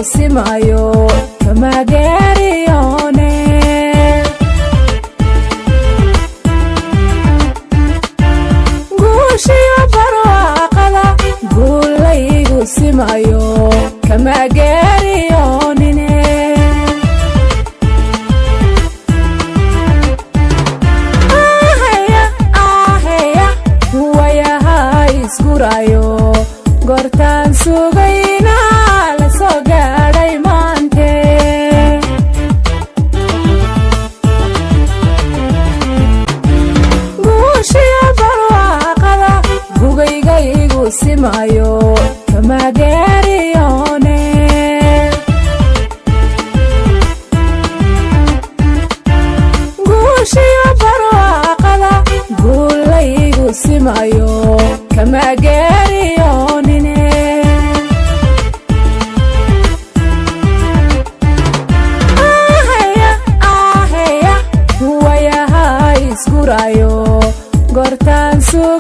Simayo kama geeriyoone. Guushiyo barwaaqada guulaygu simayo kama geeriyoonine. Ahaya ahaya, wayaha isgurayo goortaan sugayna la soo gaadhay maante. Guushiyo barwaaqada gugaygaygu simayo kama geeriyoone. Guushiyo barwaaqada guulaygu simayo kama geeriyoonine. Ahaya ahaya, wayaha isgurayo goortaan sugayna.